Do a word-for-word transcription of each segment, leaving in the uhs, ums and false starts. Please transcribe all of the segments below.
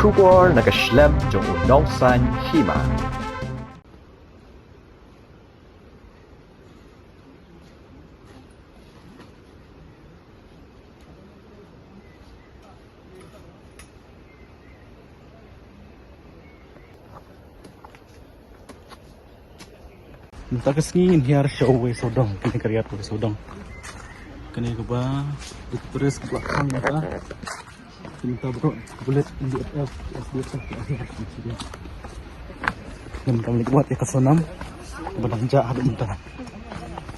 Khubor na ka shlem jong u nongsaiñ hima. Mynta ka sngi ngin hiar sha uwei u sawdong, kane ka riat uwei u sawdong. Kane kaba duk pres ka khang mynta. Mynta baroh ki pulit N D R F, S D F, ki hiar. Ngim kam leit wad ïa ka sonam ba dang jah haduh mynta.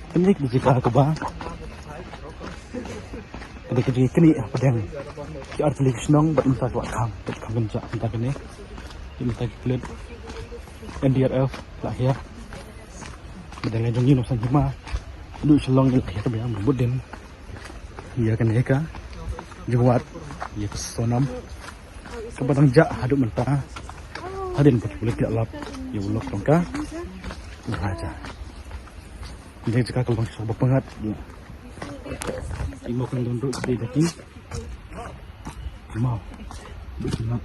Kane ka jaka kaba Ka dei ka jingïaknieh hapdeng ki artylli ki shnong bad mynta ka wah kham, ka wah kham kynjah mynta kane. Ki mynta ki pulit N D R F la hiar. Bad dang jong ngi nongsan hima. Duh shalong ïa la hiar ka biang bud din. Ïa kane ka jingwad ïa ka sonam. Kaba dang jah haduh mynta. Hadien ba ki pulit ki la lap ïa u lok jong ka. Raja. Ïa jaka ka long sha ba pyngngad. Imo kan don ruh sdei jaki. Imo. Bit imo.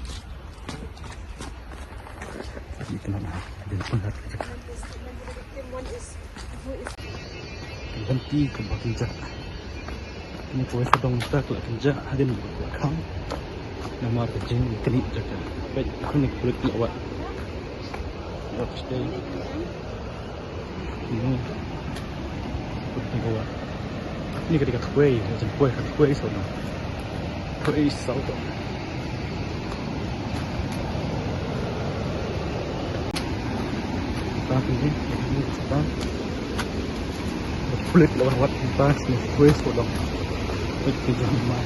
Imo kan don. Hadien pyngngad jaka. Lynti kaba kynjah. Kine kawei sawdong mynta ka la kynjah hadien ba ka la kham. Namar ka jingïaknieh jaka. Peit kine ki pulit ki la wad. Ki la stay. Kine ki pulit ki la wad. Kine ka dei ka kawei, ka jingkawei, ka kawei sawdong. Kawei sawdong. Ba kine, ba kine, ba. Ba pulit la wan wad ba sini kawei sawdong. Ba kine jong ma.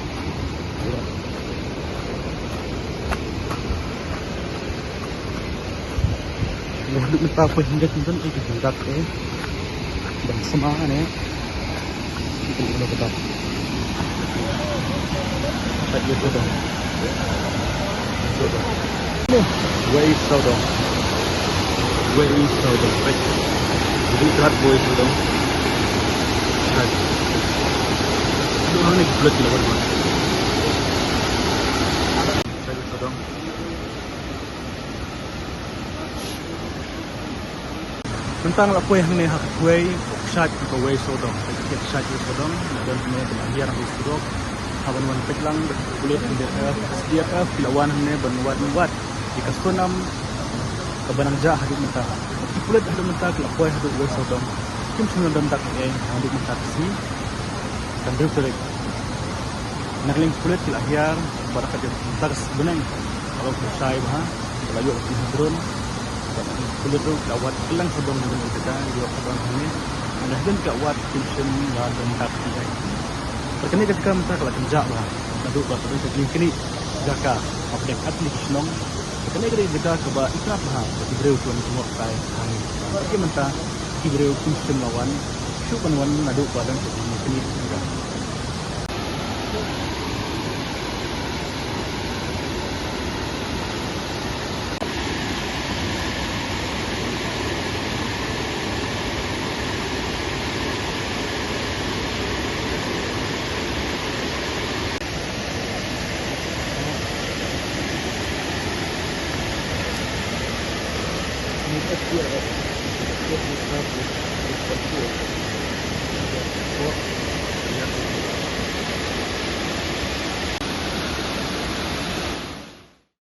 Ba haduh mynta poi hynrei ki don ki jingdak eh. Ban sma ne. Ki don ki jingdak. Peit ïa sawdong. Sawdong. Wei sawdong. Wei sawdong. Peit. Jadi berat wei sawdong. Berat. Aduh, ni berat gila, berat. Peit sawdong. Mynta nga la poi hangne ha kawei ka kshaid kawei sawdong. Ka kshaid kawei sawdong nga don hangne ba la hiar ha u surok. Haba wan peit lang bad ki pulit N D R F, S D R F ki la wan hangne ban wad wad ïa ka sonam kaba nang jah haduh mynta. Bad ki pulit haduh mynta ki la poi haduh kawei sawdong. Kim shym don dak ei haduh mynta ka sngi. Kan dei tarik. Na ka liang pulit ki la hiar ba da ka dei mynta ka bneng. Ka long ka shai bha, ka la ïoh ka drone. Ka pulit ruh ka la wad kylleng sawdong hangne ka jaka, ïoh ka don hangne. Hynrei hadien ka wad kim shym la don dak ei. Bad kane ka jaka mynta ka la kynjah bha. Naduh ba ka don ka jingknieh jaka hapdeng artylli ki shnong. Bad kane ka dei jaka kaba itynnad bha ba ki briew ki wan jngoh kai hangne. Bad mynta ki briew kim shym la wan. Shu ban wan naduh ba don ka jingknieh jaka.